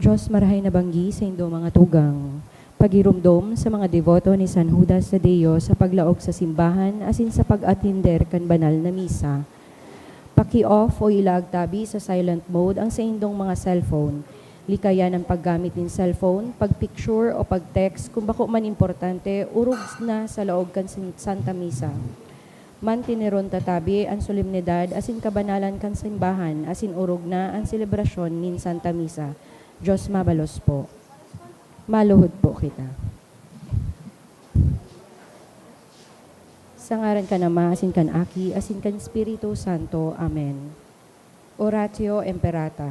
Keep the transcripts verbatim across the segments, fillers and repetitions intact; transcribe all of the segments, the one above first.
Dios marahay na banggi sa indo mga tugang. Pagiromdom sa mga deboto ni San Judas Tadeo sa paglaog sa simbahan asin sa pag-atender kan banal na misa. Paki-off o ilaag tabi sa silent mode ang saindong mga cellphone. Likayan ang paggamit nin cellphone, pag-picture o pag-text kung bako man importante, orog na sa laog kan sin-, Santa Misa. Manteneron ta tabi an solemnidad asin kabanalan kan simbahan asin orog na an selebrasyon nin Santa Misa. Dios mabalos po. Maluhod po kita. Sa ngaran kan Ama, asin kan Aki, asin kan Espiritu Santo. Amen. Oratio Imperata,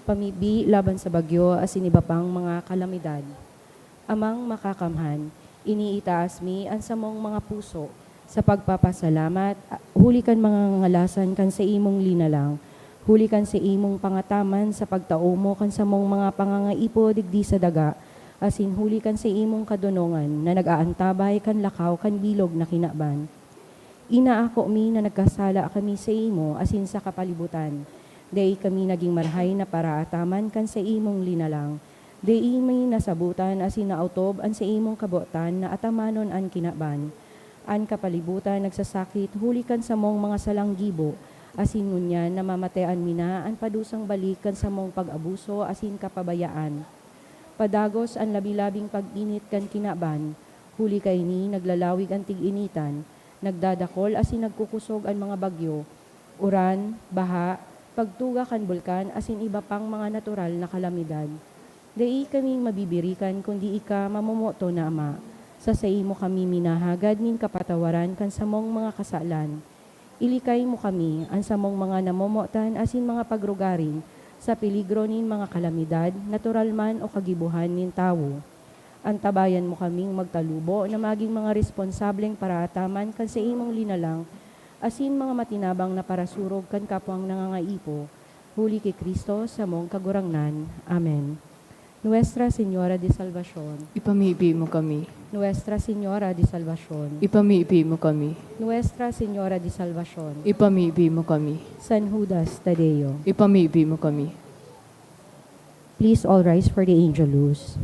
pamibi laban sa bagyo asin iba pang mga kalamidad. Amang Makakamhan, iniitaas mi an samong mga puso sa pagpapasalamat, a-, huli kan mga ngangalasan kan saimong linalang, huli kan saimong pangataman sa pagtao mo kan samong mga pangangaipo digdi sa daga, asin huli kan saimong kadonongan na nag-aantabay kan lakaw kan bilog na kinaban. Inaako mi na nagkasala kami saimo asin sa kapalibutan. Dai kami nagin marahay na paraataman kan saimong linalang. Dai mi nasabotan asin naotob an saimong kabotan na atamanon an kinaban. An kapalibutan nagsasakit huli kan samong mga salang gibo, asin ngunyan namamatean mi na an padusang balik kan samong pag-abuso asin kapabayaan. Padagos an labi-labing pag-init kan kinaban, huli kaini naglalawig an tig-initan, nagdadakol asin nagkukosog an mga bagyo, uran, baha, pagtuga kan bulkan asin iba pang mga natural na kalamidad. Dai kami mabibirikan kundi ika, mamomoton na Ama. Sa saimo kami minahagad nin kapatawaran kan samong mga kasalan. Ilikay mo kami, an samong mga namomotan asin mga pagrugaring, sa peligro nin mga kalamidad, natural man o kagibohan nin tawo. Antabayan mo kaming magtalubo na magin mga responsableng paraataman kan saimong linalang, asin mga matinabang na parasurog kan kapwang nangangaipo, huli ki Cristo, samong Kagurangnan. Amen. Nuestra Señora de Salvacion. Ipamibi mo kami. Nuestra Señora de Salvacion. Ipamibi mo kami. Nuestra Señora de Salvacion. Ipamibi mo kami. San Judas Tadeo. Ipamibi mo kami. Please all rise for the Angelus.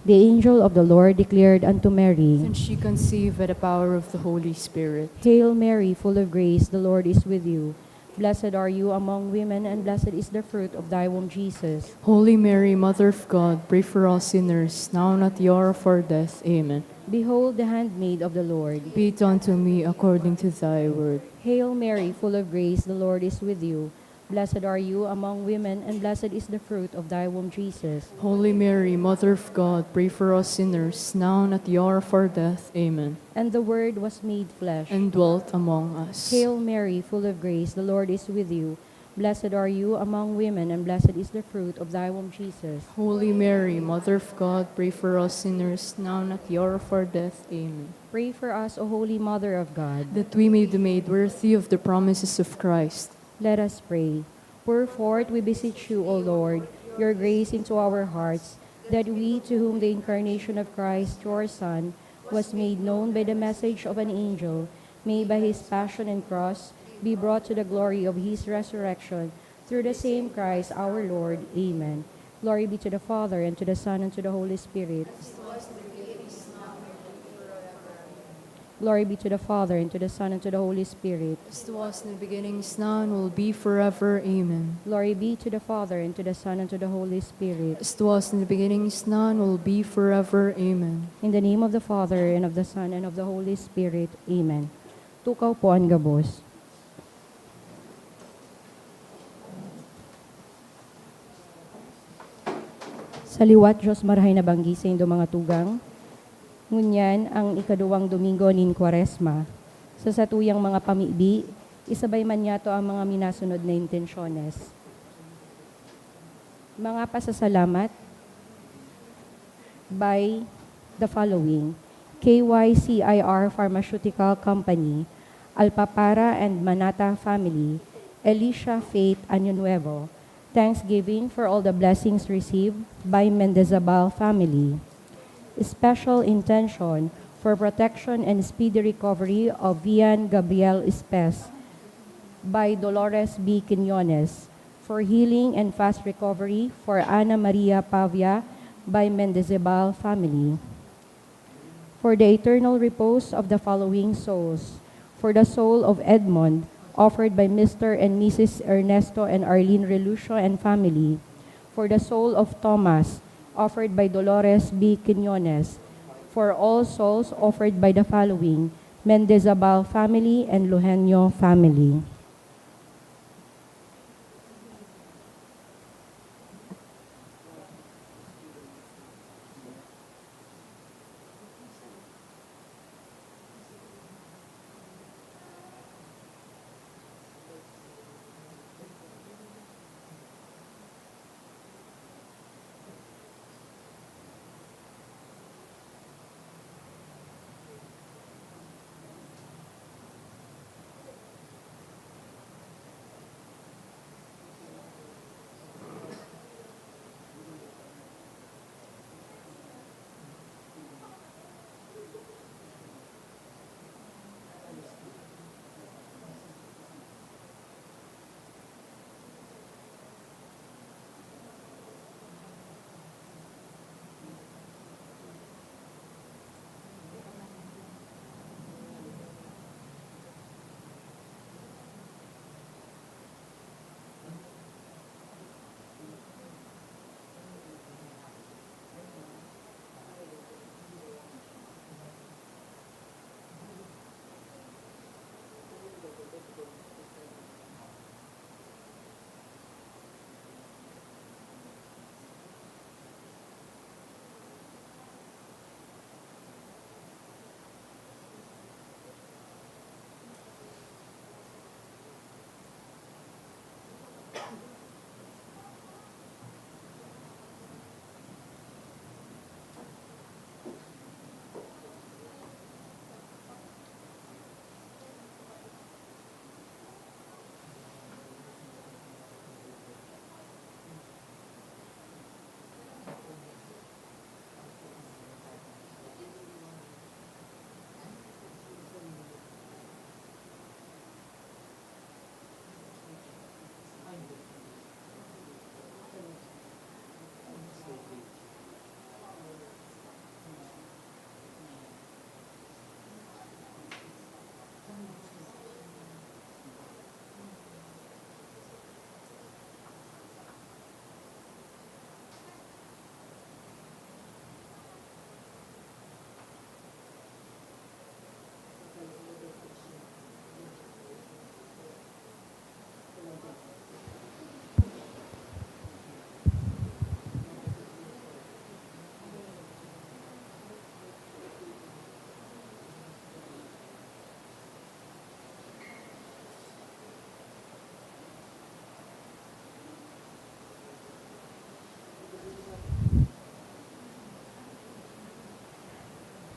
The angel of the Lord declared unto Mary, And she conceived by the power of the Holy Spirit. Hail Mary, full of grace, the Lord is with you. Blessed are you among women, and blessed is the fruit of thy womb, Jesus. Holy Mary, Mother of God, pray for us sinners, now and at the hour of our death. Amen. Behold the handmaid of the Lord. Be it unto me according to thy word. Hail Mary, full of grace, the Lord is with you. Blessed are you among women, and blessed is the fruit of thy womb, Jesus. Holy Mary, Mother of God, pray for us sinners, now and at the hour of our death. Amen. And the Word was made flesh. And dwelt among us. Hail Mary, full of grace, the Lord is with you. Blessed are you among women, and blessed is the fruit of thy womb, Jesus. Holy Mary, Mother of God, pray for us sinners, now and at the hour of our death. Amen. Pray for us, O Holy Mother of God. That we may be made worthy of the promises of Christ. Let us pray. Pour forth, we beseech you, O Lord, your grace into our hearts, that we, to whom the incarnation of Christ, your Son, was made known by the message of an angel, may by his passion and cross be brought to the glory of his resurrection, through the same Christ our Lord. Amen. Glory be to the Father, and to the Son, and to the Holy Spirit. Glory be to the Father, and to the Son, and to the Holy Spirit. As it was in the beginning, is now, and will be forever. Amen. Glory be to the Father, and to the Son, and to the Holy Spirit. As it was in the beginning, is now, and will be forever. Amen. In the name of the Father, and of the Son, and of the Holy Spirit. Amen. Tukaw po an gabos. Sa liwat, Dios marahay na banggi saindo mga tugang. Ngunyan ang ikaduwang Domingo nin Kwaresma. Sa satuyang mga pamibi, isabay man niyato ang mga minasunod na intensyones. Mga pasasalamat by the following: K Y C I R Pharmaceutical Company, Alpapara and Manata family, Elisha Faith Año Nuevo. Thanksgiving for all the blessings received by Mendezabal family. Special intention for protection and speedy recovery of Vian Gabriel Espes by Dolores B. Quiñones. For healing and fast recovery for Ana Maria Pavia by Mendizabal family. For the eternal repose of the following souls. For the soul of Edmond, offered by Mister and Missus Ernesto and Arlene Relucio and family. For the soul of Thomas, offered by Dolores B. Quiñones. For all souls, offered by the following: Mendizabal family and Lujenio family.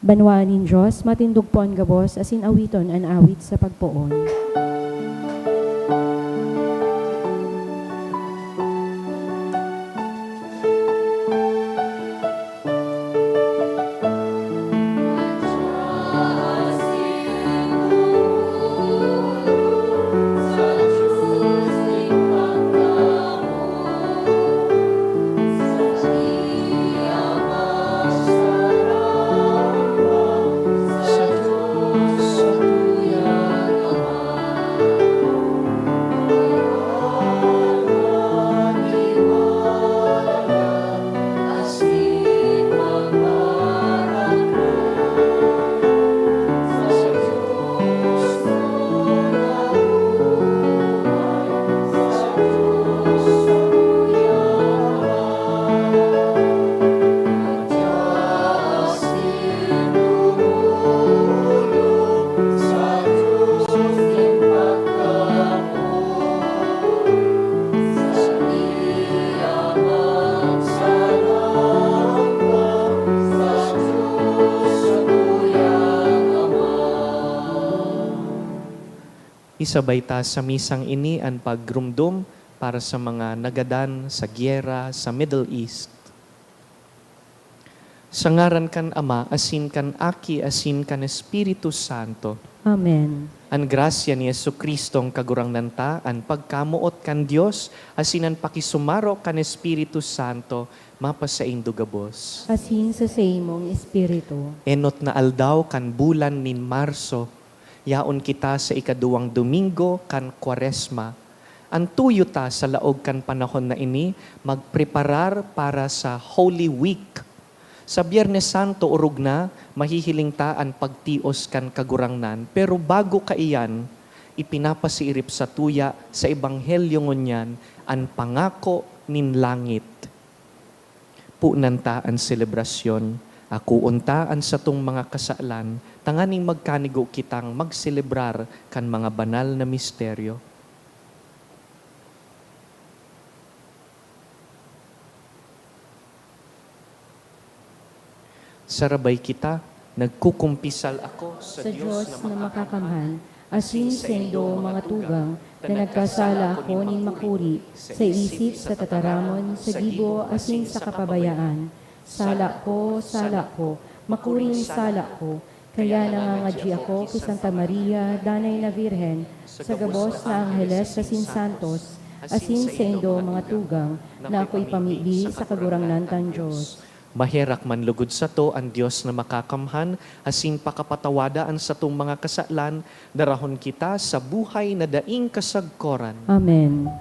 Banwaan nin Dios, matindog po an gabos asin awiton an awit sa pagpoon. Isabay ta sa misang ini an pagromdom para sa mga nagadan sa gyera sa Middle East. Sa ngaran kan Ama, asin kan Aki, asin kan Espiritu Santo. Amen. An grasya ni Jesu-Cristong Kagurangnan ta, an pagkamoot kan Dios, asin an pakisumaro kan Espiritu Santo, mapasaindo gabos. Asin sa saimong espiritu. Enot na aldaw kan bulan nin Marso, yaon kita sa ikaduwang Domingo kan Kwaresma. An tuyo ta sa laog kan panahon na ini magpreparar para sa Holy Week. Sa Biyernes Santo, orog na, mahihiling ta an pagtios kan Kagurangnan. Pero bago kaiyan, ipinapasiirip satuya sa Ebanghelyo ngunyan an pangako nin langit. Punan ta an selebrasyon, akoon ta an satong mga kasalan, tanganing magkanigo kitang magselebrar kan mga banal na misteryo. Sarabay kita, nagkukumpisal ako sa Sa Diyos Diyos na na makakamhan, asin saindo, mga tugang, na nagkasala ako nin makuri sa isip, sa tataramon, sa gibo, asin sa kapabayaan. Sala ko, sala ko, makuring sala ko. Kaya nangangadyi ako ki Santa Maria, Danay na Birhen, sa gabos na angheles asin santos, asin saindo, mga tugang, na ako ipamibi sa Kagurangnan tang Diyos. Maherak man lugod sato an Dios na makakamhan, asin pakapatawada an satong mga kasalan, darahon kita sa buhay na daing kasagkoran. Amen.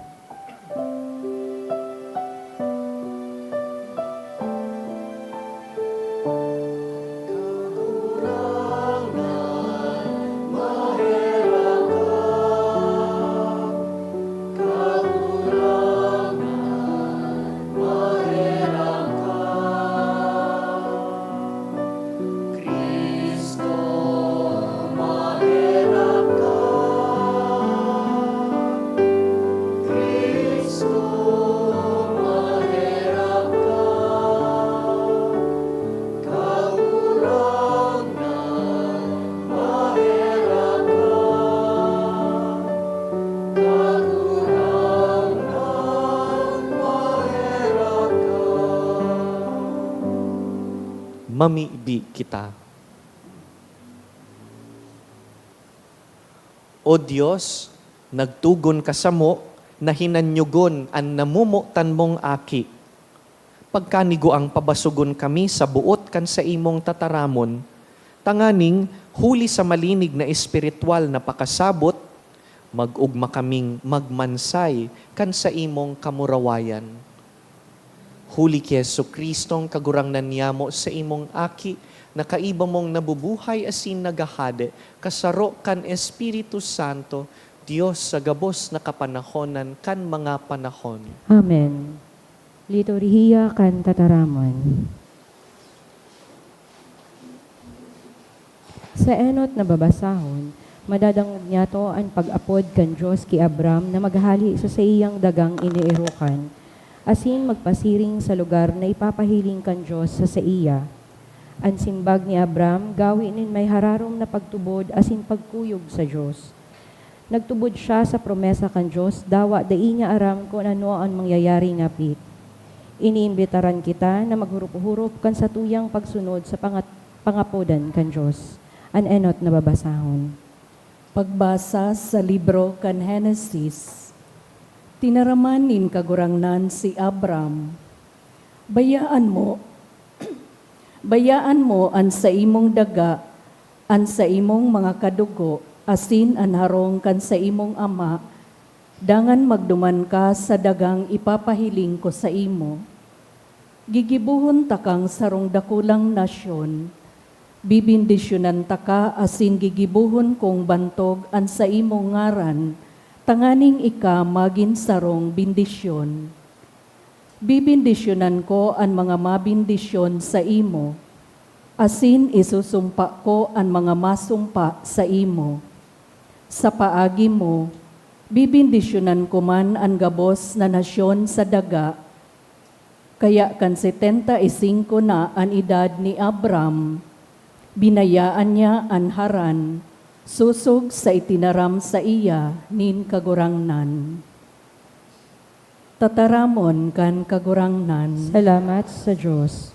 Mamibi kita. O Dios, nagtugon ka samo na hinanyogon an namomotan mong Aki. Pagkaniguang pabasogon kami sa boot kan saimong tataramon, tanganing, huli sa malinig na espiritual na pakasabot, mag-ogma kaming magmansay kan saimong kamurawayan. Huli ki Jesu-Cristong Kagurangnan niyamo, saimong Aki, na kaiba mong nabubuhay asin naghahade, kasaro kan Espiritu Santo, Dios sa gabos na kapanahonan kan mga panahon. Amen. Liturhiya kan Tataramon. Sa enot na babasahon, madadangog niyato an pag-apod kan Dios ki Abram na maghale sa saiyang dagang iniirokan, asin magpasiring sa lugar na ipapahiling kan Dios sa saiya. An simbag ni Abram gawe nin may hararom na pagtubod asin pagkuyog sa Dios. Nagtubod siya sa promesa kan Dios, dawa dai niya aram kun ano an mangyayari ngapit. Iniimbitaran kita na maghurop-hurop kan satuyang pagsunod sa pangat-, pangapodan kan Dios. An enot na babasahon. Pagbasa sa libro kan Henesis. Tinaraman nin Kagurangnan si Abram, "Bayaan mo, bayaan mo an saimong daga, an saimong mga kadugo, asin an harong kan saimong ama, dangan magduman ka sa dagang ipapahiling ko saimo. Gigibohon takang sarong dakulang nasyon, bibendisyonan taka asin gigibohon kong bantog an saimong ngaran, tanganing ika magin sarong bendisyon. Bibendisyonan ko an mga mabendisyon saimo, asin isusumpa ko an mga masumpa saimo. Sa paagi mo, bibendisyonan ko man an gabos na nasyon sa daga." Kaya kan setenta y singko na an edad ni Abram, binayaan niya an Haran, sosog sa itinaram saiya nin Kagurangnan. Tataramon kan Kagurangnan. Salamat sa Dios.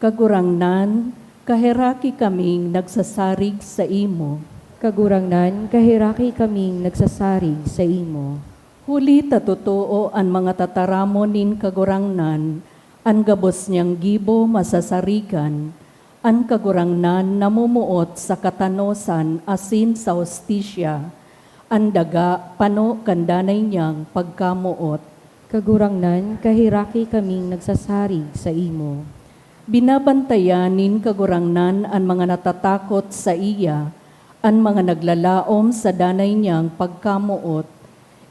Kagurangnan, kaheraki kaming nagsasarig saimo. Kagurangnan, kaheraki kaming nagsasarig saimo. Huli ta totoo an mga tataramon nin Kagurangnan, an gabos niyang gibo masasarigan. An Kagurangnan namumuot sa katanosan asin sa hustisya. An daga pano kan danay niyang pagkamoot. Kagurangnan, kaheraki kaming nagsasarig saimo. Binabantayan nin Kagurangnan an mga natatakot saiya, an mga naglalaom sa danay niyang pagkamoot.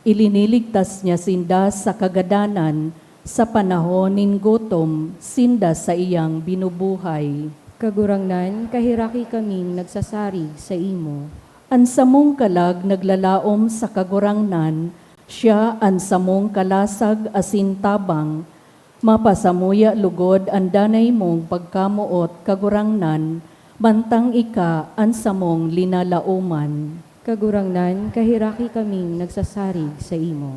Iliniligtas niya sinda sa kagadanan, sa panahon nin gutom sinda saiyang binubuhay. Kagurangnan, kaheraki kaming nagsasarig saimo. An samong kalag naglalaom sa Kagurangnan, siya an samong kalasag asin tabang. Mapasamuya logod an danay mong pagkamoot, Kagurangnan, mantang ika an samong linalaoman. Kagurangnan, kaheraki kaming nagsasarig saimo.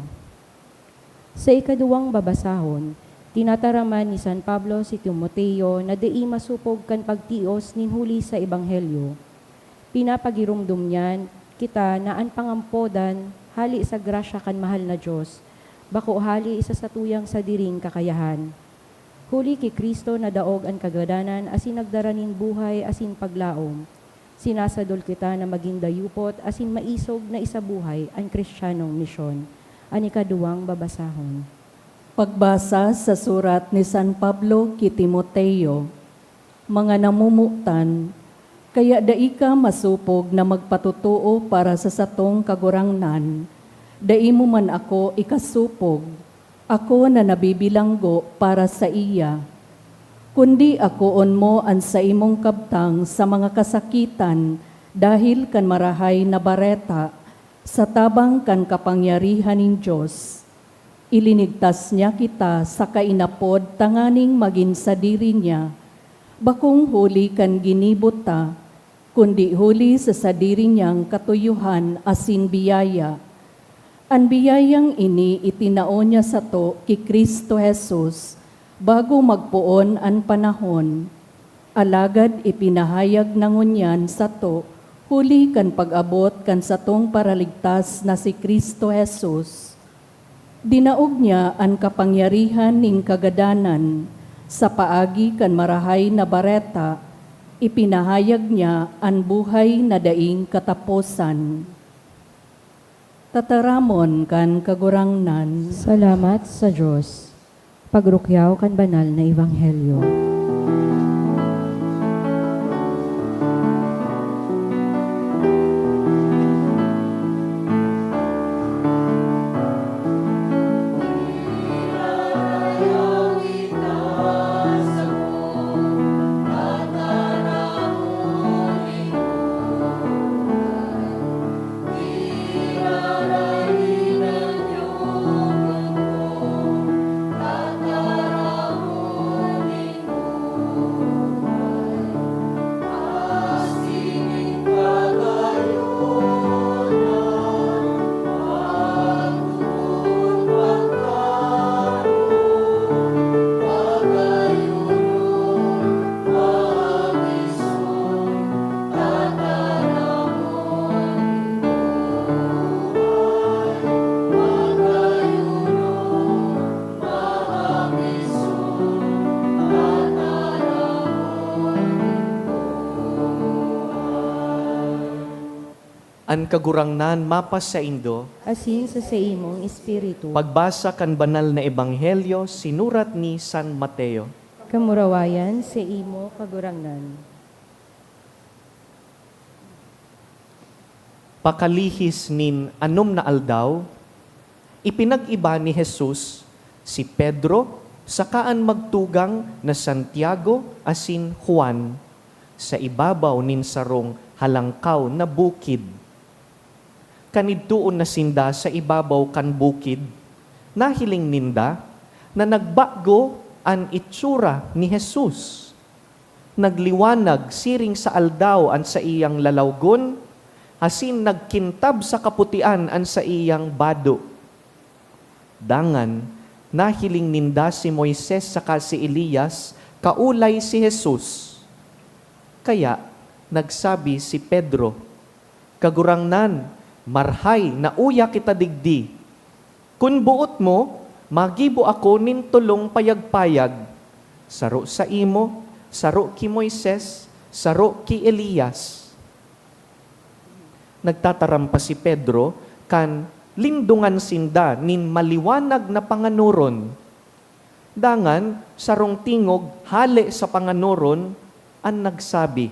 Sa ikaduwang babasahon, tinataraman ni San Pablo si Timoteo na dai masopog kan pagtios nin huli sa ebanghelyo. Pinapagiromdom niya kita na an pangampodan hale sa grasya kan mahal na Dios, bako hale sa satuyang sadiring kakayahan. Huli ki Cristo nadaog an kagadanan asin nagdara nin buhay asin paglaom. Sinasadol kita na magin dayupot asin maisog na isabuhay an Cristianong misyon. An ikaduwang babasahon. Pagbasa sa surat ni San Pablo ki Timoteo. Mga namomotan, kaya dai ka masopog na magpatotoo para sa satong Kagurangnan. Dai mo man ako ikasopog, ako na nabibilanggo para saiya. Kundi akoon mo an saimong kabtang sa mga kasakitan dahil kan Marahay na Bareta, sa tabang kan kapangyarihan nin Dios. Ilinigtas niya kita sa kainapod tanganing magin sadiri niya, bakong huli kan ginibo ta, kundi huli sa sadiri niyang katuyohan asin biyaya. An biyayang ini itinao niya sato ki Cristo Jesus, bago magpoon an panahon. Alagad ipinahayag na ngunyan sato huli kan pag-abot kan satong Paraligtas na si Cristo Jesus. Dinaog niya an kapangyarihan nin kagadanan, sa paagi kan Marahay na Bareta, ipinahayag niya an buhay na daing kataposan. Tataramon kan Kagurangnan. Salamat sa Dios. Pagrukyaw kan Banal na Ebanghelyo. An Kagurangnan mapasaindo. Asin sa saimong espiritu. Pagbasa kan Banal na Ebanghelyo sinurat ni San Mateo. Kamurawayan sa imo, Kagurangnan. Pakalihis nin anom na aldaw, ipinag-iba ni Jesus si Pedro saka an magtugang na Santiago asin Juan sa ibabaw nin sarong halangkaw na bukid. Kan idtoon na sinda sa ibabaw kan bukid, nahiling ninda na nagbago an itsura ni Jesus. Nagliwanag siring sa aldaw an saiyang lalawgon, asin nagkintab sa kaputian an saiyang bado. Dangan, nahiling ninda si Moises saka si Elias Kaolay si Jesus. Kaya nagsabi si Pedro, "Kagurangnan, marhay na uya kita digdi. Kun boot mo, magibo ako nin tolong payagpayag, saro saimo, saro ki Moises, saro ki Elias." Nagtataram pa si Pedro kan lindongan sinda nin maliwanag na panganoron. Dangan, sarong tingog hale sa panganoron an nagsabi,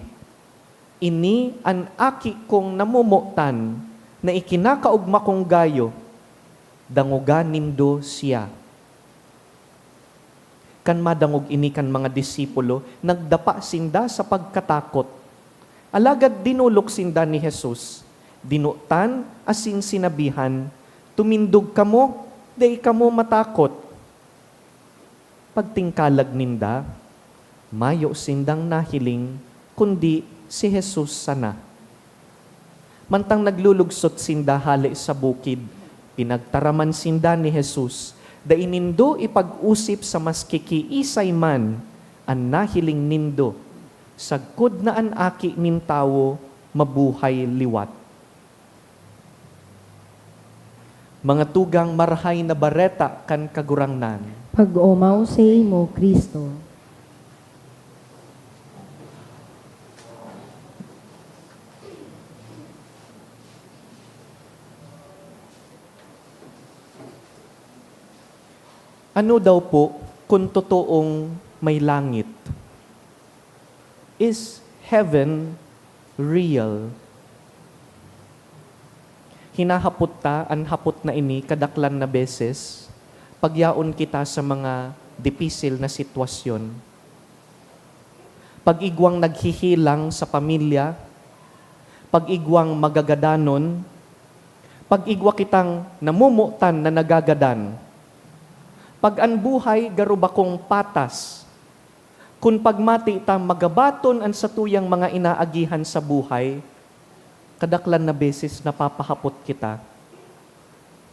"Ini an Aki kong namomotan na ikinakaogma kong gayo. Dangoga nindo siya." Kan madangog ini kan mga disipulo, nagdapa sinda sa pagkatakot. Alagad dinolok sinda ni Jesus, dinotan asin sinabihan, "Tumindog kamo, dai kamo matakot." Pagtingkalag ninda, mayo sindang nahiling kundi si Jesus sana. Mantang naglulugsot sinda hale sa bukid, pinagtaraman sinda ni Jesus, "Dai nindo ipag-osip sa maski kiisay man an nahiling nindo, sagkod na an Aki nin Tawo mabuhay liwat." Mga tugang, Marahay na Bareta kan Kagurangnan. Pag-omaw saimo, Cristo. Ano daw po kung totoong may langit? Is heaven real? Hinahapot ta an hapot na ini kadaklan na beses, pag yaon kita sa mga dipisil na sitwasyon. Pag-igwang naghihilang sa pamilya, pag-igwang magagadanon, pag-igwa kitang namomotan na nagagadan. Pag an buhay garo bakong patas, kun pagmati ta magabaton an satuyang mga inaagihan sa buhay, kadaklan na beses napapahapot kita,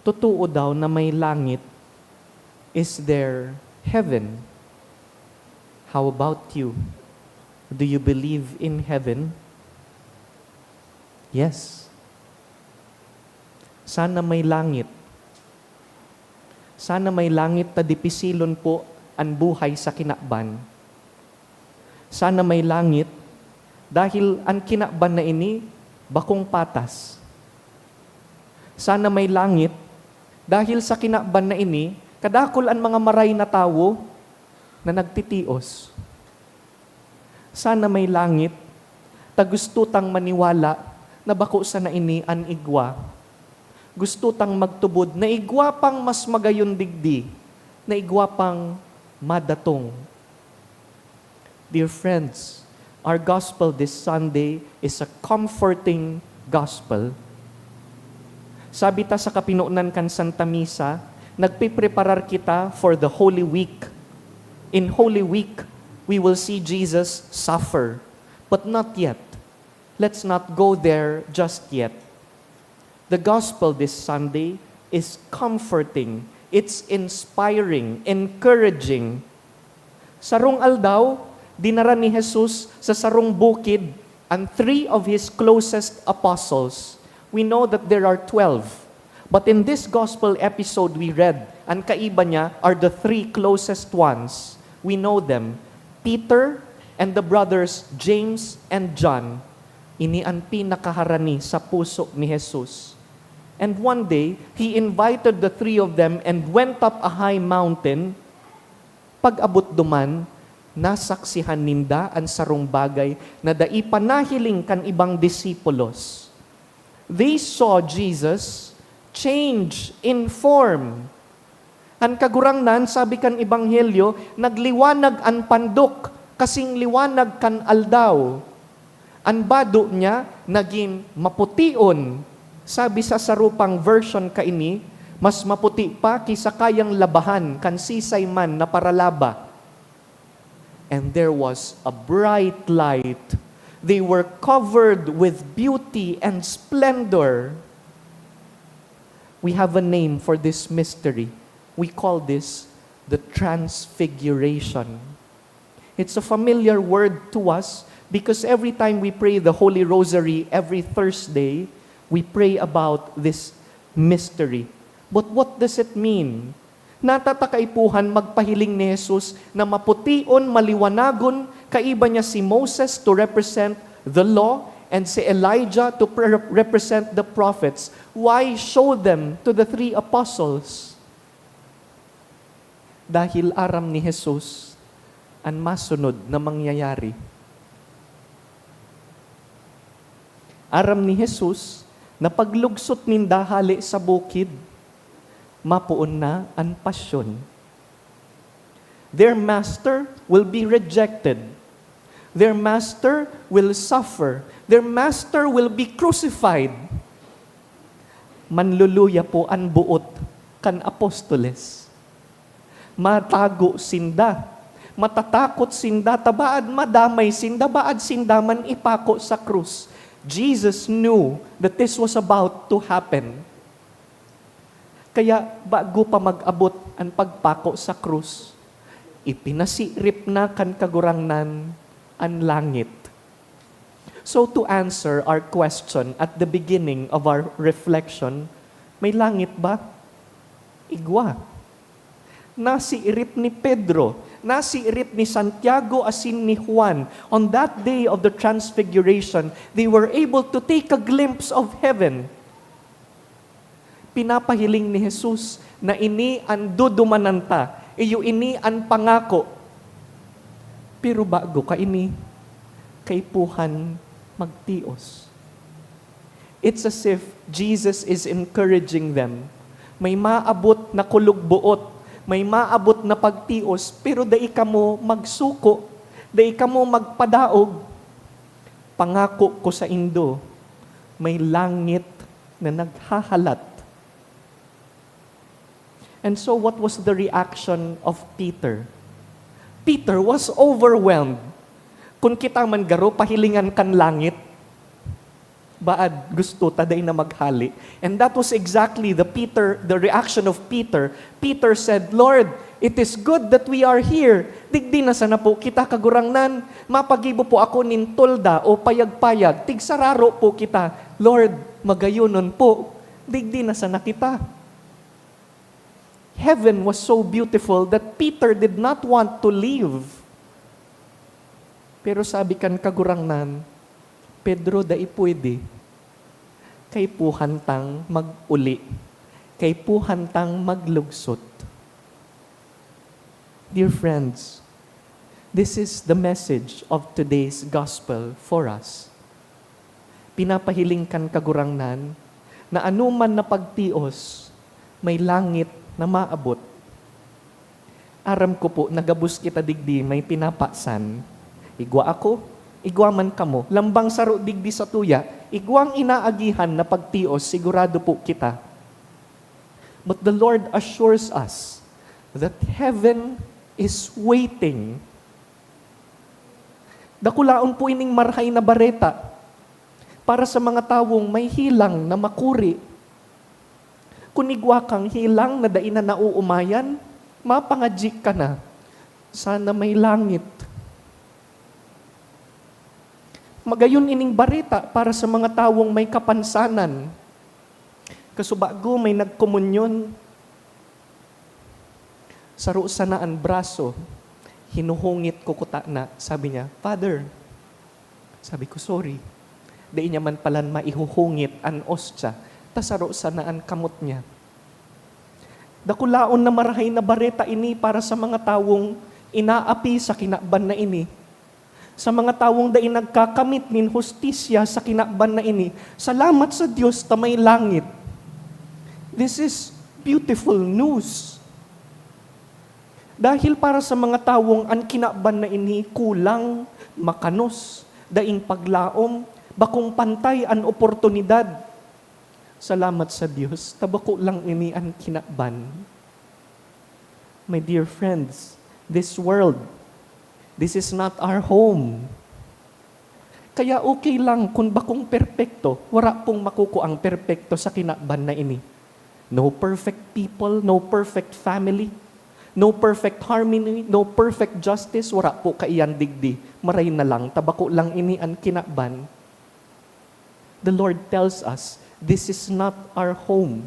"Totoo daw na may langit? Is there heaven? How about you? Do you believe in heaven?" Yes. Sana may langit. Sana may langit ta dipisilon po an buhay sa kinaban. Sana may langit, dahil an kinaban na ini bakong patas. Sana may langit, dahil sa kinaban na ini, kadakul an mga maray na tawo na nagtitios. Sana may langit, ta gusto tang maniwala na bako sana ini an igwa. Gusto tang magtubod na igwa pang mas magayon digdi, na igwa pang madatong. Dear friends, our gospel this Sunday is a comforting gospel. Sabi ta sa kapinonan kan Santa Misa, nagpipreparar kita for the Holy Week. In Holy Week, we will see Jesus suffer, but not yet. Let's not go there just yet. The gospel this Sunday is comforting, it's inspiring, encouraging. Sarong aldaw, dinara ni Jesus sa sarong bukid an three of his closest apostles. We know that there are twelve. But in this gospel episode we read, an kaiba niya are the three closest ones. We know them, Peter and the brothers James and John. Ini an pinakaharani sa puso ni Jesus. And one day, he invited the three of them and went up a high mountain. Pag-abot duman, nasaksihan ninda an sarong bagay na dai pa nahiling kan ibang disipulos. They saw Jesus change in form. An Kagurangnan, sabi kan Ebanghelyo, nagliwanag an pandok kasing liwanag kan aldaw. An bado niya nagin mapution. Sabi sa saro pang version kaini, mas maputi pa ki sakayang labahan kan sisay man na paralaba. And there was a bright light. They were covered with beauty and splendor. We have a name for this mystery. We call this the Transfiguration. It's a familiar word to us because every time we pray the Holy Rosary every Thursday, we pray about this mystery. But what does it mean? Nata ta kaipuhan magpahiling ni Jesus na mapution, maliwanagon, kaiba niya si Moses to represent the law and si Elijah to pre-, represent the prophets. Why show them to the three apostles? Dahil aram ni Jesus an masunod na mangyayari. Aram ni Jesus na paglugsot ninda hale sa bukid, mapoon na an pasyon. Their master will be rejected. Their master will suffer. Their master will be crucified. Manluluya po an boot kan apostoles. Matago sinda. Matatakot sinda, ta baad madamay sinda, baad sinda man ipako sa krus. Jesus knew that this was about to happen. Kaya bago pa mag-abot an pagpako sa krus, ipinasirip na kan Kagurangnan an langit. So, to answer our question at the beginning of our reflection, may langit ba? Igwa. Nasiirip ni Pedro, nasiirip ni Santiago asin ni Juan. On that day of the transfiguration, they were able to take a glimpse of heaven. Pinapahiling ni Jesus na ini an dudumanan ta, iyo ini an pangako. Pero bago kaini, kaipuhan magtios. It's as if Jesus is encouraging them. May maabot na kulog-boot, may maabot na pagtios, pero dai kamo magsuko, dai kamo magpadaog. Pangako ko saindo, may langit na naghahalat. And so, what was the reaction of Peter? Peter was overwhelmed. Kun kita man garo pahilingan kan langit, baad gusto ta dai na maghale. And that was exactly the Peter, the reaction of Peter. Peter said, "Lord, it is good that we are here. Digdi na sana po kita, Kagurangnan. Mapagibo po ako nin tolda o payag-payag. Tigsararo po kita. Lord, magayonon po. Digdi na sana kita." Heaven was so beautiful that Peter did not want to leave. Pero sabi kan Kagurangnan, "Pedro, dai pwede. Kaipuhan tang mag-uli. Kaipuhan tang maglugsot." Dear friends, this is the message of today's gospel for us. Pinapahiling kan Kagurangnan na anoman na pagtios, may langit na maabot. Aram ko po na gabos kita digdi may pinapasan. Igwa ako, igwa man kamo. Lambang saro digdi satuya, igwang inaagihan na pagtios, sigurado po kita. But the Lord assures us that heaven is waiting. Dakulaon po ining Marahay na Bareta para sa mga tawong may helang na makuri. Kun igwa kang helang na dai na naoomayan, mapangadyi ka na. Sana may langit. Magayon ining bareta para sa mga tawong may kapansanan. Kasubago may nagkomunyon, saro sana an braso, hinuhungit ko kutana. Sabi niya, "Father," sabi ko, "sorry." Dai niya man palan maihuhungit an ostya, ta saro sana an kamot niya. Dakulaon na Marahay na Bareta ini para sa mga tawong inaapi sa kinaban na ini. Sa mga tawong dai nagkakamit nin hustisya sa kinaban na ini, salamat sa Dios ta may langit. This is beautiful news. Dahil para sa mga tawong an kinaban na ini kulang, makanos, daing paglaom, bakong pantay an oportunidad, salamat sa Dios ta bako lang ini an kinaban. My dear friends, this world, this is not our home. Kaya okay lang kun bakong perpekto, wara pong makukuang perpekto sa kinaban na ini. No perfect people, no perfect family. No perfect harmony, no perfect justice, wara po kaiyan digdi. Maray na lang, ta bako lang ini an kinaban. The Lord tells us, "This is not our home."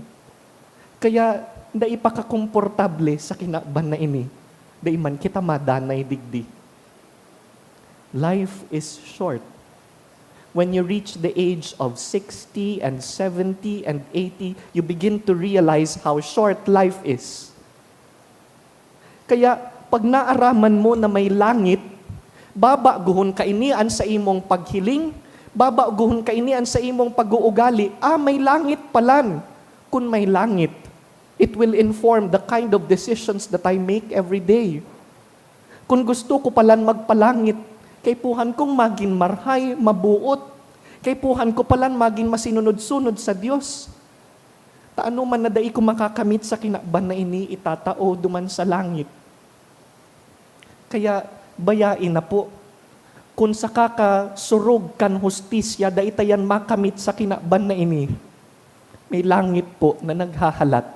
Kaya, dai pa ka komportable sa kinaban na ini. Dai man kita madanay digdi. Life is short. When you reach the age of sixty and seventy and eighty, you begin to realize how short life is. Kaya, pag naaraman mo na may langit, babaguhon kaini an sa imong paghiling, babaguhon kaini an sa imong pag-uugali. Ah, may langit palan. Kun may langit, it will inform the kind of decisions that I make every day. Kun gusto ko palan magpalangit, kaipuhan kong magin marhay, mabuot. Kaipuhan ko palan magin masinunod-sunod sa Dios. Ta anoman na dai ko makakamit sa kinaban na ini, itatao duman sa langit. Kaya, bayae na po. Kun sa kakasurog kan hustisya, dai ta yan makamit sa kinaban na ini, may langit po na naghahalat.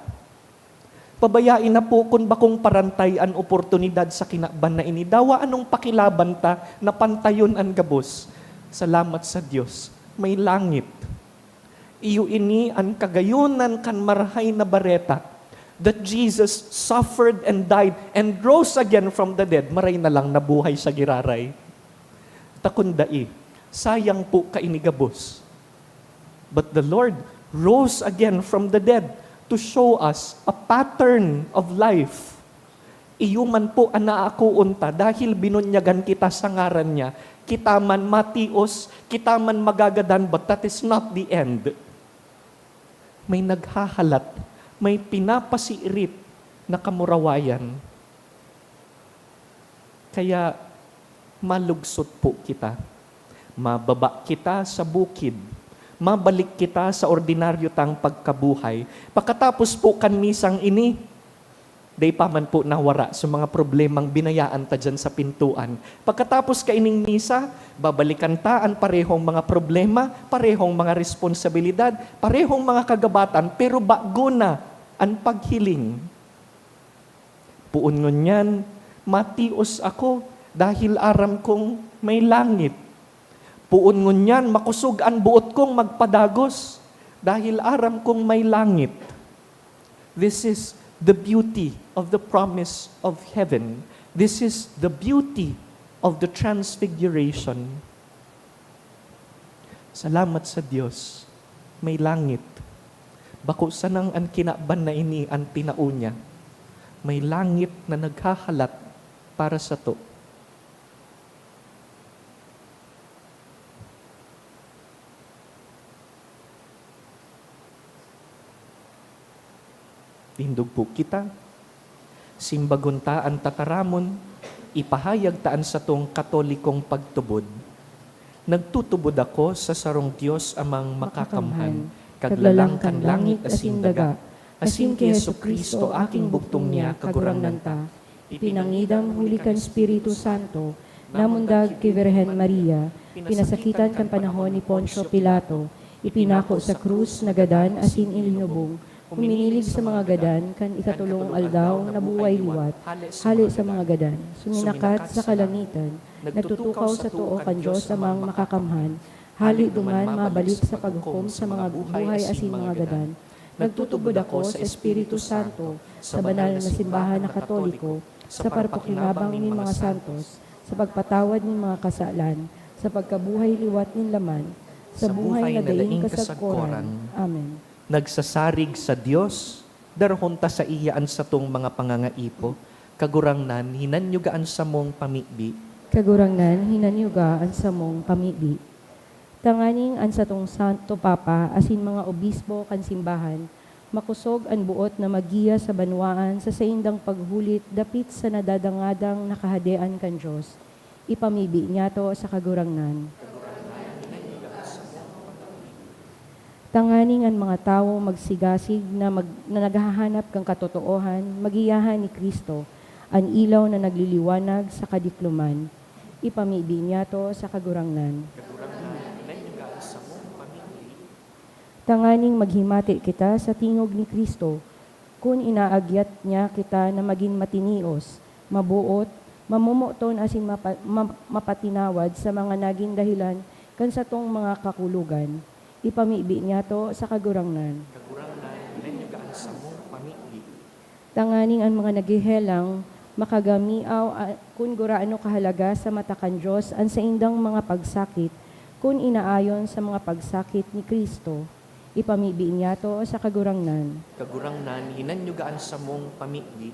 Pabayae na po kun bakong parantay an oportunidad sa kinaban na ini. Dawa anong pakilaban ta na pantayon an gabos? Salamat sa Dios, may langit. Iyo ini an kagayonan kan Marahay na Bareta, that Jesus suffered and died and rose again from the dead. Maray na lang nabuhay sa giraray. Ta kun dai, sayang po kaini gabos. But the Lord rose again from the dead to show us a pattern of life. Iyo man po an aakoon ta, dahil binunyagan kita sa ngaran niya. Kita man matios, kita man magagadan, but that is not the end. May naghahalat, may pinapasiirit na kamurawayan. Kaya malugsot po kita. Mababa kita sa bukid. Mabalik kita sa ordinaryo tang pagkabuhay. Pakatapos po kan misang ini, dai pa man po nawara sa mga problemang binayaan ta diyan sa pintuan. Pagkatapos kaining misa, babalikan ta an parehong mga problema, parehong mga responsabilidad, parehong mga kagabatan, pero bago na an paghiling. Poon ngunyan, matios ako dahil aram kong may langit. Poon ngunyan, makosog an boot kong magpadagos dahil aram kong may langit. This is the beauty of the promise of heaven. This is the beauty of the transfiguration. Salamat sa Dios, may langit. Bako sanang an kinaban na ini an tinao niya. May langit na naghahalat para sato. Tindog po kita. Simbagon ta an tataramon, ipahayag ta an satong Katolikong pagtubod. Nagtutubod ako sa sarong Dios Amang Makakamhan, Kaglalang kan langit asin daga, asin ki Jesu-Cristo, aking bugtong niya, Kagurangnan ta, ipinangidam huli kan Espiritu Santo, namundag ki Birhen Maria, pinasakitan kan panahon ni Poncio Pilato, ipinako sa krus, nagadan asin ilinubong, huminilig sa mga gadan, kan ikatolong aldaw nabuhay liwat, hale sa mga gadan, suminakat sa kalangitan, nagtutukaw sa too kan Dios Amang Makakamhan, hale duman mabalik sa paghukom sa mga buhay asin mga gadan. Nagtutubod ako sa Espiritu Santo, sa banal na simbahan na Katoliko, sa parpakinabang nin mga santos, sa pagpatawad nin mga kasalan, sa pagkabuhay liwat nin laman, sa buhay na daing kasagkoran. Amen. Nagsasarig sa Dios, darahon ta saiya an satong mga pangangaipo. Kagurangnan, hinanyuga an samong pamibi. Kagurangnan, hinanyuga an samong pamibi. Tanganing an satong Santo Papa asin mga obispo kan simbahan, makosog an boot na maggiya sa banwaan sa saindang paghulit dapit sa nadadangadang na Kahadean kan Dios. Ipamibi niyato sa Kagurangnan. Tanganing an mga tawo magsigasig na mag-, na naghahanap kan katotoohan, magiyahan ni Cristo, an ilaw na nagliliwanag sa kadikloman. Ipamibi niyato sa Kagurangnan. Tanganing maghimati kita sa tingog ni Cristo, Kun inaagyat niya kita na magin matinios, maboot, mamomoton asin mapa-, ma-, mapatinawad sa mga nagin dahelan kan satong mga kakulogan, ipamibi niyato sa Kagurangnan. Kagurangnan, hinan niyo gaan samong pamibi. Tanganing an mga naghehelang makagamiaw, a-, kun gurano kahalaga sa mata kan Dios an saindang mga pagsakit, kun inaayon sa mga pagsakit ni Cristo. Ipamibi niyato sa Kagurangnan. Kagurangnan, hinan niyo gaan samong pamibi.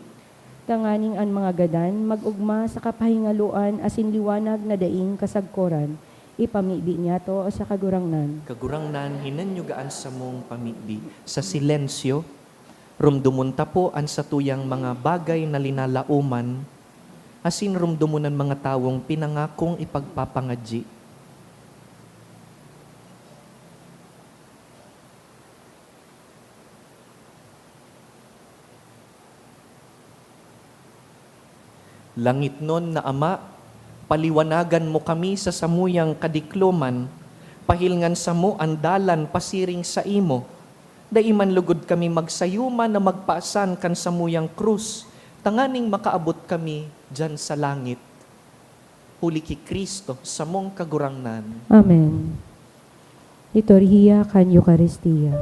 Tanganing an mga gadan mag-ogma sa kapahingaloan asin liwanag na daing kasagkoran, ipamibi niyato sa Kagurangnan. Kagurangnan, hinan niyo gaan samong pamibi. Sa silensyo, rumdomon ta po an satuyang mga bagay na linalaoman, asin rumdomon an mga tawong pinangakong ipagpapangadyi. Langitnon na Ama, paliwanagan mo kami sa samuyang kadikloman, pahilngan samo an dalan pasiring saimo. Dai man lugod kami magsayuma na magpaasan kan samuyang krus, tanganing makaabot kami diyan sa langit. Huli ki Cristo, samong Kagurangnan. Amen. Liturhiya kan Eukaristia.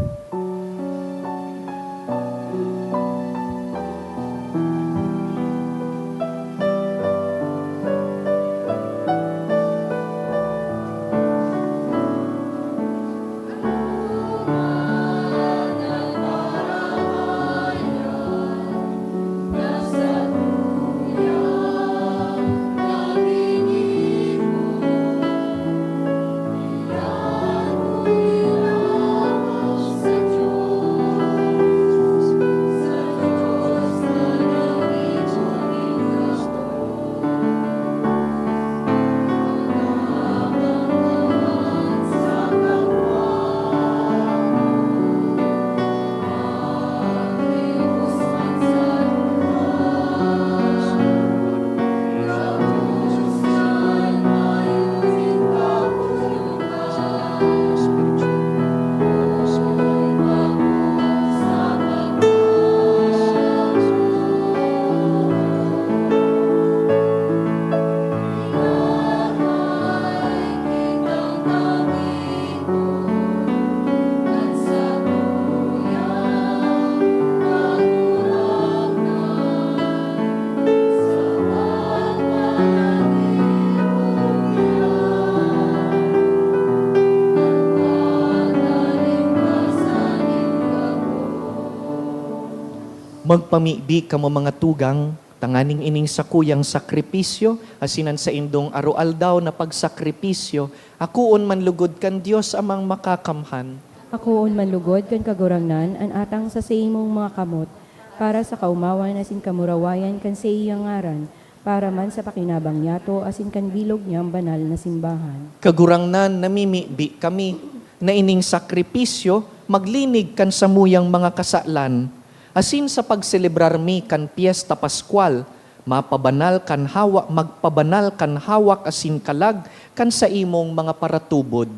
Magpamibi kamo, mga tugang, tanganing ining sakuyang sakripisyo asin an saindong aroaldaw na pagsakripisyo akoon man lugod kan Dios Amang Makakamhan. Akoon man lugod kan Kagurangnan an atang sa saimong mga kamot, para sa kaomawan asin kamurawayan kan saiyang ngaran, para man sa pakinabang niyato asin kan bilog niyang banal na simbahan. Kagurangnan, namimibi kami na ining sakripisyo maglinig kan samuyang mga kasalan, asin sa pagselebrar mi kan Pyesta Paskwal, mapabanal kan hawak, magpabanal kan hawak asin kalag kan saimong mga paratubod.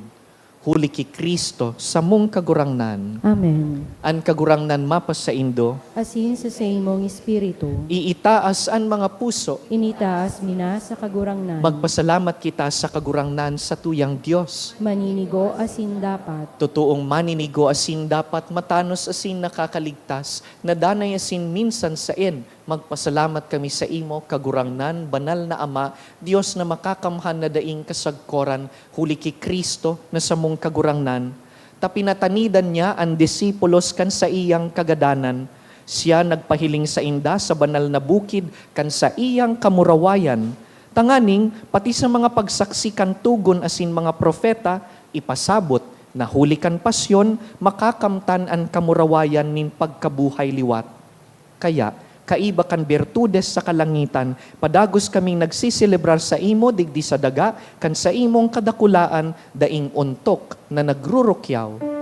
Huli ki Cristo, samong Kagurangnan. Amen. An Kagurangnan mapasaindo. Asin sa saimong espiritu. Iitaas an mga puso. Initaas mi na sa Kagurangnan. Magpasalamat kita sa Kagurangnan, satuyang Dios. Maninigo asin dapat. Totoong maninigo asin dapat, matanos asin nakakaligtas, na danay asin minsan saen, magpasalamat kami saimo, Kagurangnan, Banal na Ama, Dios na makakamhan na daing kasagkoran, huli ki Cristo na samong Kagurangnan, ta pinatanidan niya an disipulos kan saiyang kagadanan. Siya nagpahiling sainda sa banal na bukid kan saiyang kamurawayan, tanganing pati sa mga pagsaksi kan togon asin mga propeta ipasabot, na huli kan pasyon makakamtan an kamurawayan nin pagkabuhay liwat. Kaya, kaiba kan birtudes sa kalangitan, padagos kaming nagseselebrar saimo digdi sa daga kan saimong kadakulaan, daing ontok na nagrurukyaw.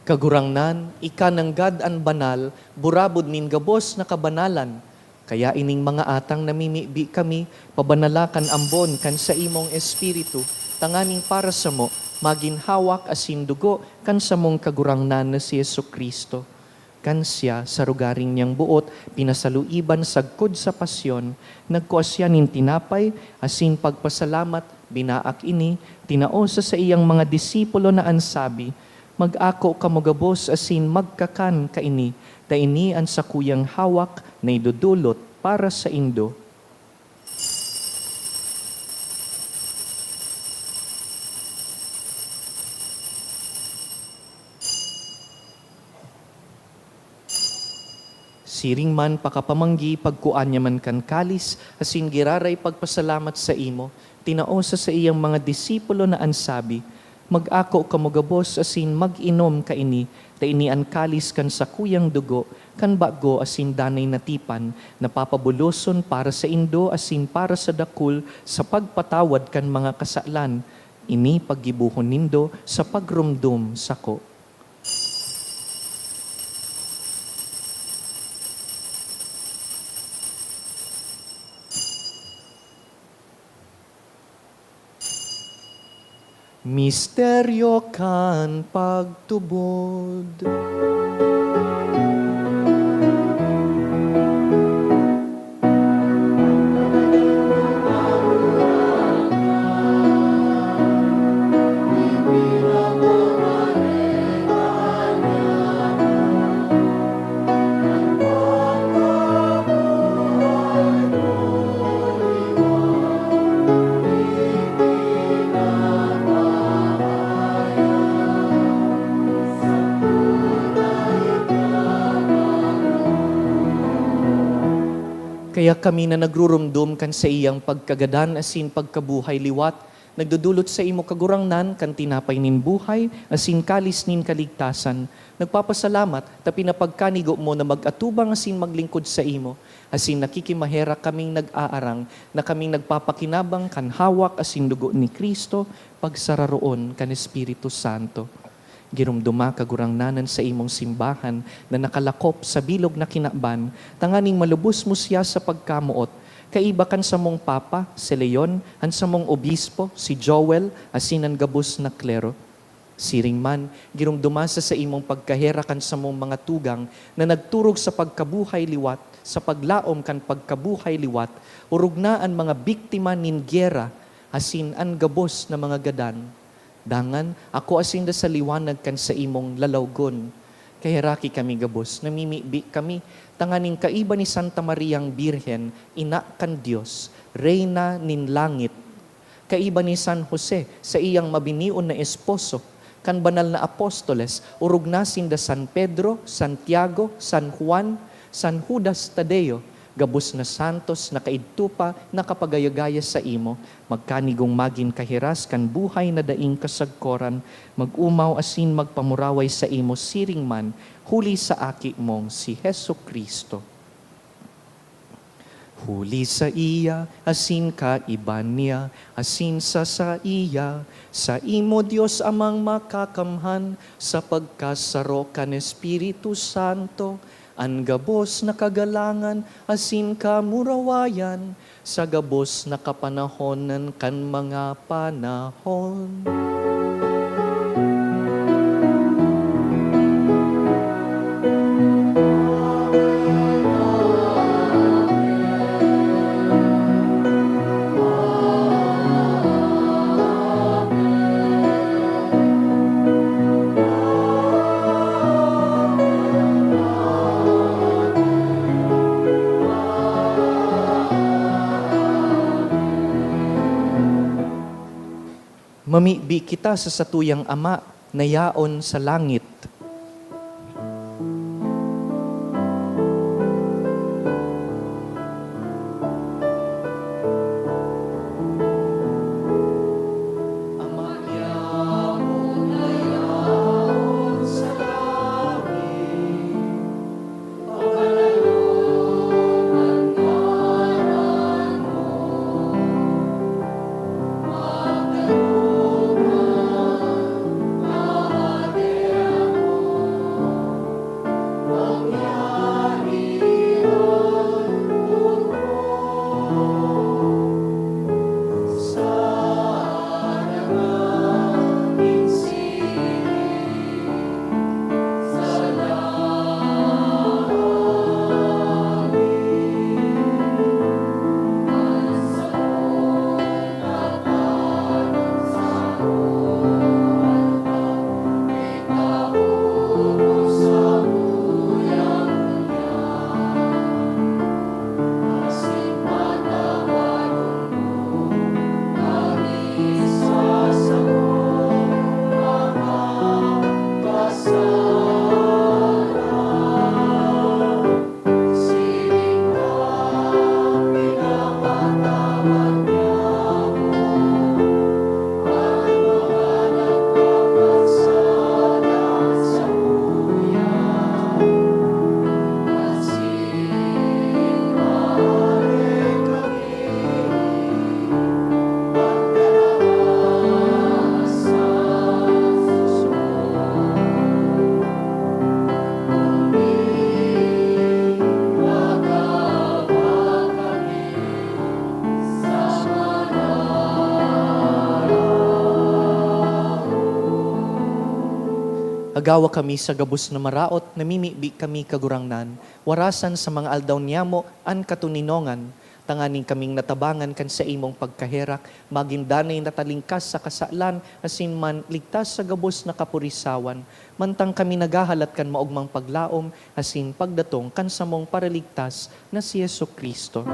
Kagurangnan, ika nanggad an banal, burabod nin gabos na kabanalan. Kaya ining mga atang namimibi kami, pabanala kan ambon kan saimong Espiritu, tanganing para samo magin hawak asin dugo kan samong Kagurangnan na si Jesu-Cristo. Kan siya, sa rogaring niyang boot, pinasaluiban sagkod sa pasyon, nagkua siya nin tinapay, asin pagpasalamat, binaak ini, tinao sa saiyang mga disipulo na an sabi, "Mag-ako kamo gabos asin magkakan kaini, ta ini an sakuyang hawak na idodolot para saindo." Siring man pakapamanggi, pagkua niya man kan kalis, asin giraray pagpasalamat saimo, tinao sa saiyang mga disipulo na an sabi, "Mag-ako kamo gabos asin mag-inom kaini, ta ini an kalis kan sakuyang dugo, kan bago asin danay na tipan, na papabuloson para saindo asin para sa dakul sa pagpatawad kan mga kasalan. Ini paggibohon nindo sa pagromdom sako." Misteryo kan pagtubod. Kaya kami na nagruromdom kan saiyang pagkagadan asin pagkabuhay liwat, nagdodolot saimo, Kagurangnan, kan tinapay nin buhay asin kalis nin kaligtasan. Nagpapasalamat ta pinapagkanigo mo na mag-atubang asin maglingkod saimo, asin nakikimaherak kaming nag-aarang na kaming nagpapakinabang kan hawak asin dugo ni Cristo, pagsararoon kan Espiritu Santo. Giromdoma, Kagurangnan, an saimong simbahan na nakalakop sa bilog na kinaban, tanganing malubos mo siya sa pagkamoot, kaiba kan samong Papa, si Leon, an samong Obispo, si Joel, asin an gabos na klero. Siring man, giromdoma sa saimong pagkaherak an samong mga tugang na nagturog sa pagkabuhay liwat, sa paglaom kan pagkabuhay liwat, orog na an mga biktima nin giyera, asin an gabos na mga gadan. Dangan, akoa sinda sa liwanag kan saimong lalawgon. Kaheraki kami gabos, namimibi kami, tanganing kaiba ni Santa Mariang Birhen, Ina kan Dios, Reyna nin langit, kaiba ni San Jose, saiyang mabinion na esposo, kan banal na apostoles, orog na sinda San Pedro, Santiago, San Juan, San Judas Tadeo, gabos na santos na kaidto pa nakapagaya-gaya saimo, magkanigong magin kahiras kan buhay na daing kasagkoran, mag-omaw asin magpamuraway saimo siring man, huli sa Aki mong si Jesu-Cristo. Huli saiya, asin kaiba niya, asin sa saiya, saimo, Dios Amang Makakamhan, sa pagkasaro kan Espiritu Santo, an gabos na kagalangan asin kamurawayan, sa gabos na kapanahonan kan mga panahon. Mamibi kita sa satuyang Ama na yaon sa langit. Ama niamo na yaon sa langit, Gawa kami sa gabos na maraot, namimibi kami, Kagurangnan, warasan sa mga aldaw niyamo an katoninongan, tanganing kaming natabangan kan saimong pagkaherak, magin danay na talingkas sa kasalan, asin man ligtas sa gabos na kapurisawan, mantang kami naghahalat kan maogmang paglaom asin pagdatong kan samong Paraligtas na si Jesu-Cristo.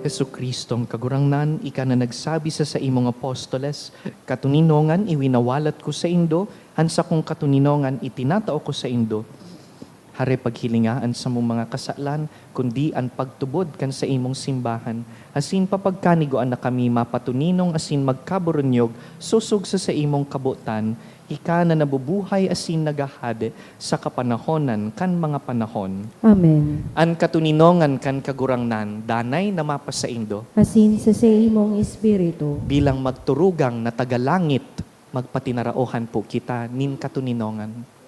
Jesu-Cristong Kagurangnan, ika na nagsabi sa saimong apostoles, "Katoninongan iwinawalat ko saindo, an sakong katoninongan itinatao ko saindo." Hare paghilinga an samong mga kasalan, kundi an pagtubod kan saimong simbahan, asin papagkanigoan na kami mapatoninong asin magkaburunyog sosog sa saimong kabotan, ika na nabubuhay asin naghahade sa kapanahonan kan mga panahon. Amen. An katoninongan kan Kagurangnan danay na mapasaindo. Asin sa saimong espiritu. Bilang magturugang na taga-langit, magpatinaraohan po kita nin katoninongan.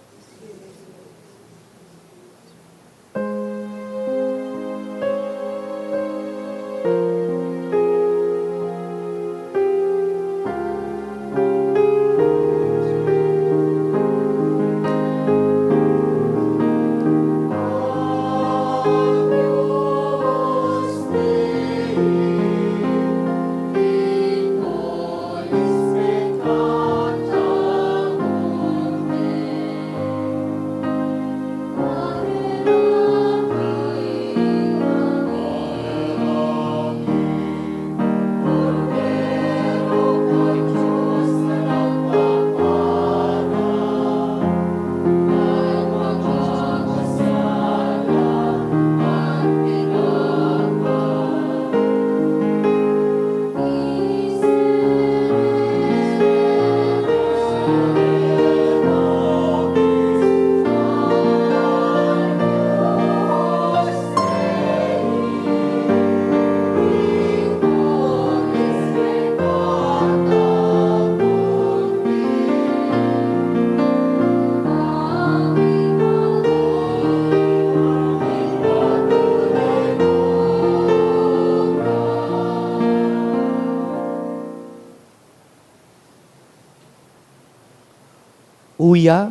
Uya,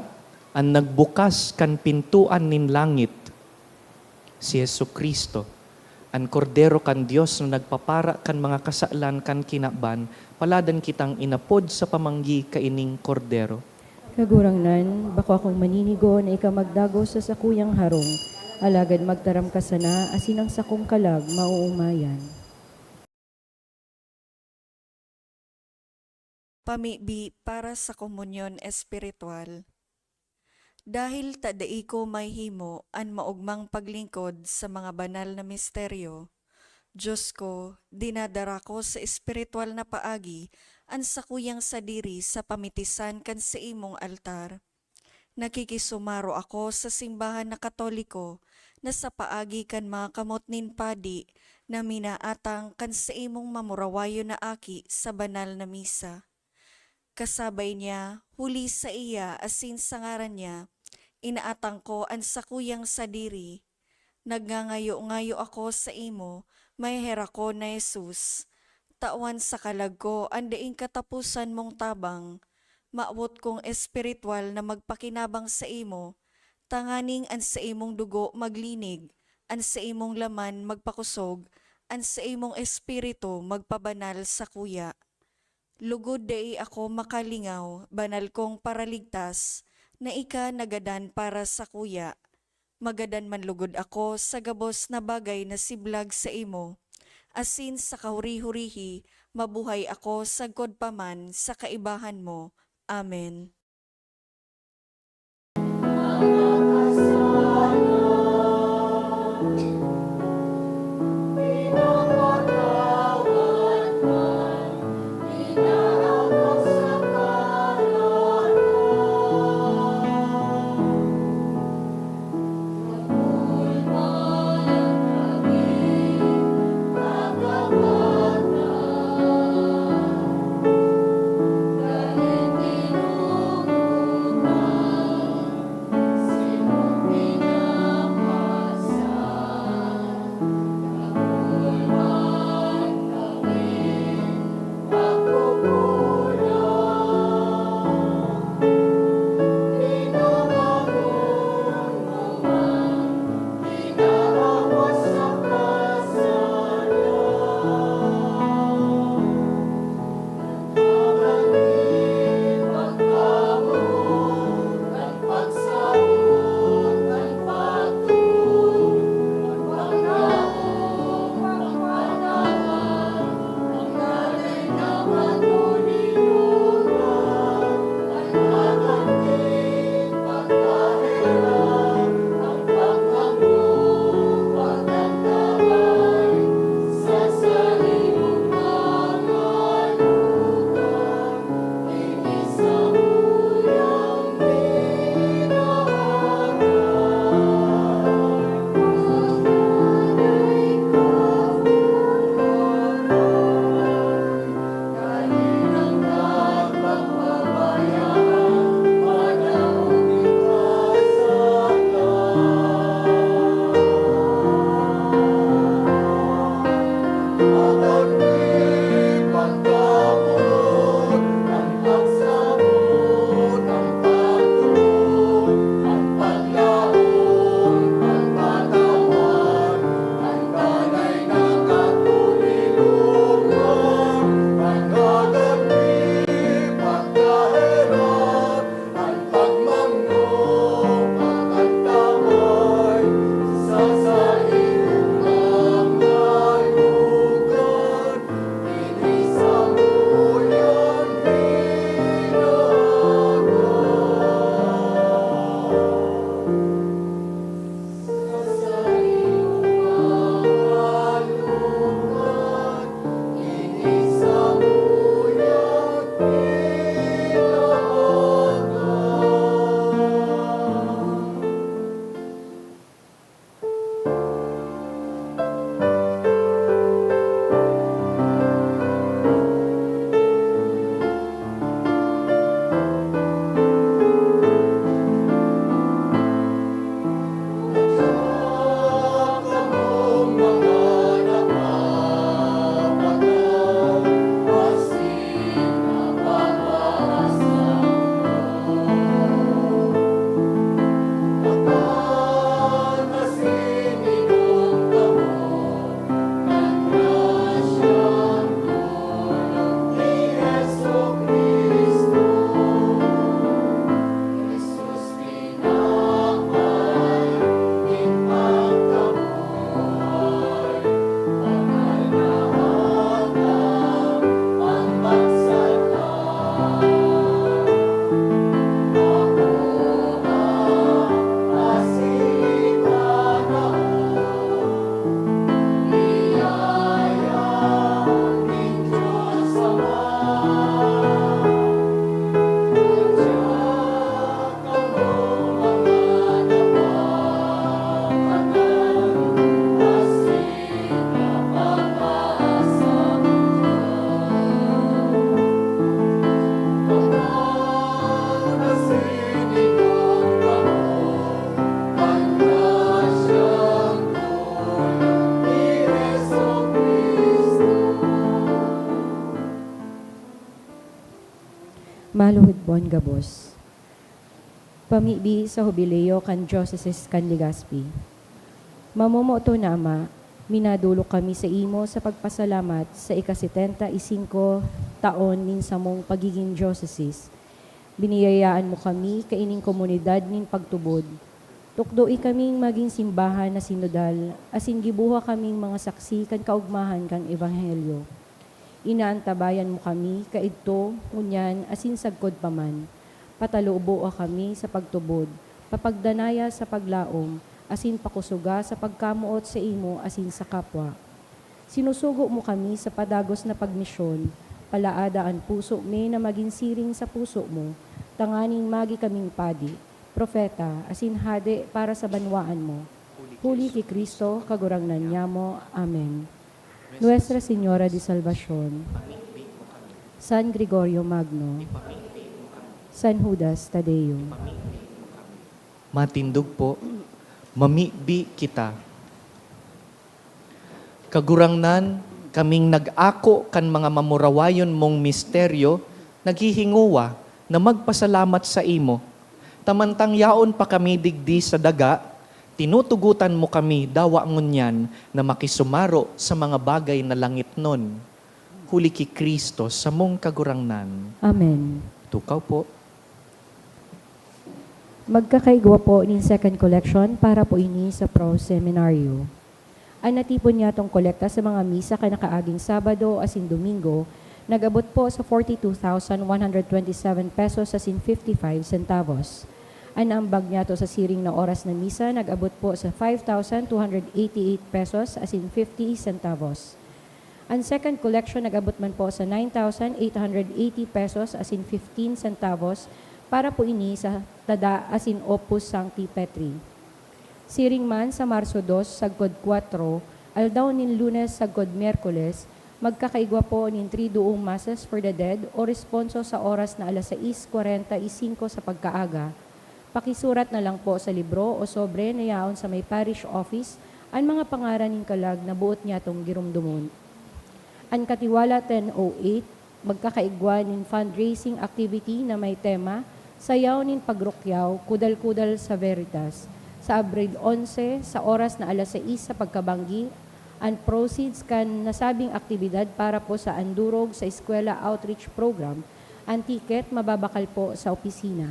an nagbukas kan pintoan nin langit, si Jesu-Cristo, an Kordero kan Dios na nagpapara kan mga kasalan kan kinaban, paladan kitang inapod sa pamanggi kaining Kordero. Kagurangnan, bako akong maninigo na ika magdagos sa sakuyang harong, alagad magtaram ka sana asin ang sakong kalag maoomayan. Pamibi para sa komunyon espiritual. Dahil ta dai ko mahihimo an maogmang paglingkod sa mga banal na misteryo, Diyos ko, dinadara ko sa espiritual na paagi an sakuyang sadiri sa pamitisan kan saimong altar. Nakikisumaro ako sa simbahan na Katoliko na sa paagi kan mga kamot nin padi na minaatang kan saimong mamurawayon na aki sa banal na misa. Kasabay niya, huli saiya asin sa ngaran niya, inaatang ko an sakuyang sadiri. Nagngangayo-ngayo ako saimo, maheherak ko na Jesus. Tawan sa kalag ko an daing kataposan mong tabang. Mawot kong espiritual na magpakinabang saimo, tanganing an saimong dugo maglinig, an saimong laman magpakosog, an saimong espiritu magpabanal sakuya. Lugod dai ako makalingaw, banal kong Paraligtas, na ika nagadan para sakuya. Magadan man lugod ako sa gabos na bagay na siblag saimo, asin sa kahuri-hurihi mabuhay ako sagkod pa man sa kaibahan mo. Amen. Maluhod pon gabos. Pamibi sa Hubileo kan Diocese kan Legazpi. Mamomoton na Ama, minadolok kami sa imo sa pagpasalamat sa ika-setenta y singko taon nin samong pagiging diocese. Biniyayaan mo kami kaining komunidad nin pagtubod. Tukdoi kaming magin simbahan na sinodal, asin gibuha kaming mga saksi kan kaogmahan kan Ebanghelyo. Inaantabayan mo kami kaidto, ngunyan, asin sagkod pa man. Pataluboa kami sa pagtubod, papagdanaya sa paglaom, asin pakusoga sa pagkamoot sa imo asin sa kapwa. Sinusugo mo kami sa padagos na pagmisyon, palaada an puso mi na magin siring sa puso mo, tanganing magi kaming padi, propeta, asin hade para sa banwaan mo. Huli ki Cristo, Kagurangnan nyamo. Amen. Nuestra Señora de Salvacion, San Gregorio Magno, San Judas Tadeo. Matindog po, mamibi kita. Kagurangnan, kaming nag-ako kan mga mamurawayon mong misteryo, naghihingowa na magpasalamat sa imo. Tamantang yaon pa kami digdi sa daga, tinutugotan mo kami dawa ngunyan na makisumaro sa mga bagay na langitnon. Huli ki Cristo, samong Kagurangnan. Amen. Tukaw po. Magkakaigwa po nin second collection para po ini sa Pro Seminario. An natipon niyatong kolekta sa mga misa kan nakaaging Sabado asin Domingo nag-abot po sa forty two thousand one hundred twenty seven pesos asin fifty five centavos. An naambag niyato sa siring na oras na misa nag-abot po sa five thousand two hundred eighty eight pesos asin fifty centavos. An second collection nag-abot man po sa nine thousand eight hundred eighty pesos asin fifteen centavos para po ini sa tada asin Opus Sancti Petri. Siring man, sa Marso dos sagkod kwatro, aldaw nin Lunes sagkod Miyerkules, magkakaigwa po nin Triduum Masses for the Dead o responso sa oras na alas sais kwarenta y singko sa pagkaaga. Pakisurat na lang po sa libro o sobre na yaon sa may parish office an mga pangaran nin kalag na boot niyatong giromdomon. An Katiwala ten oh eight, magkakaigwa nin fundraising activity na may tema, Sayaw nin Pagrukyaw, Kudal-kudal sa Veritas, sa Abril onse, sa oras na alas sais sa pagkabanggi. An proceeds kan nasabing aktibidad para po sa Andurog sa Eskwela Outreach Program. An ticket mababakal po sa opisina.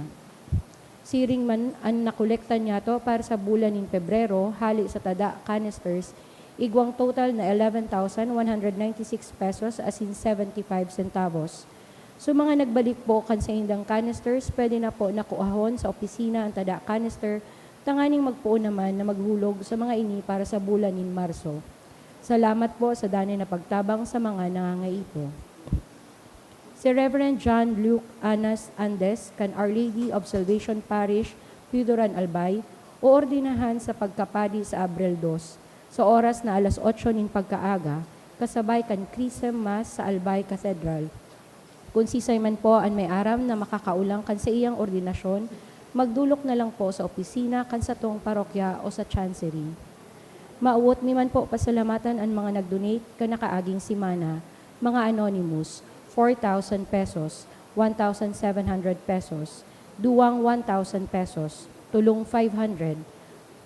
Siring man an nakolekta niyato para sa bulan nin Pebrero hale sa tada canisters, igwang total na eleven thousand one hundred ninety six pesos asin seventy five centavos. So, mga nagbalik po kan saindang canisters, pwede na po nakuahon sa opisina an tada canister, tanganing magpoon naman na maghulog sa mga ini para sa bulan nin Marso. Salamat po sa danay na pagtabang sa mga nangangaipo. Si Reverend John Luke Anas Andes kan Our Lady of Salvation Parish, Pidoran, Albay, oordinahan sa pagkapadi sa Abril dos, sa oras na alas otso nin pagkaaga, kasabay kan Chrism Mass sa Albay Cathedral. Kun siisay man po an may aram na makakaolang kan saiyang ordinasyon, magdolok na lang po sa opisina kan satong parokya o sa chancery. Mawot mi man po pasalamatan an mga nag-donate kan nakaaging semana, mga anonymous, four thousand pesos, one thousand seven hundred pesos, duwang one thousand pesos, tolong five hundred,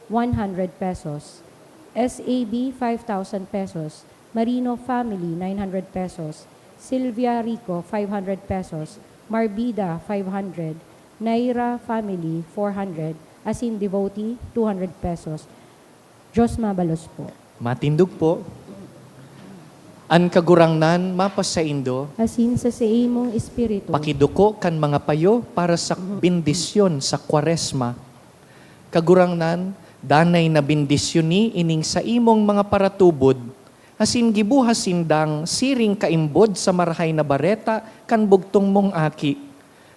one hundred pesos, S A B, five thousand pesos, Marino family, nine hundred pesos, Silvia Rico, five hundred pesos, Marbida, five hundred, Naira family, four hundred, asin devotee, two hundred pesos. Diyos mabalos po. Matindog po. An Kagurangnan mapasaindo. Asin sa saimong espiritu. Pakiduko kan mga payo para sa bendisyon sa Kwaresma. Kagurangnan, danay na bendisyoni ining saimong mga paratubod, asin gibuha sindang siring kaimbod sa Marahay na Bareta kan bugtong mong Aki.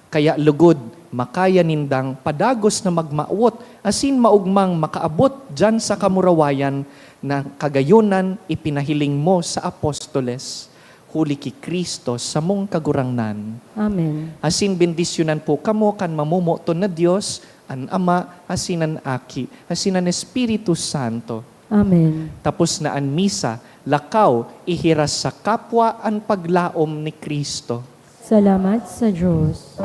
Kaya lugod, makaya nindang padagos na magmawot asin maogmang makaabot diyan sa kamurawayan na kagayonan ipinahiling mo sa apostoles, huli ki Cristo, samong Kagurangnan. Amen. Asin bendisyonan po kamo kan mamomoton na Dios, an Ama, asin an Aki, asin an Espiritu Santo. Amen. Tapos na an misa, lakaw, ihiras sa kapwa an paglaom ni Cristo. Salamat sa Diyos.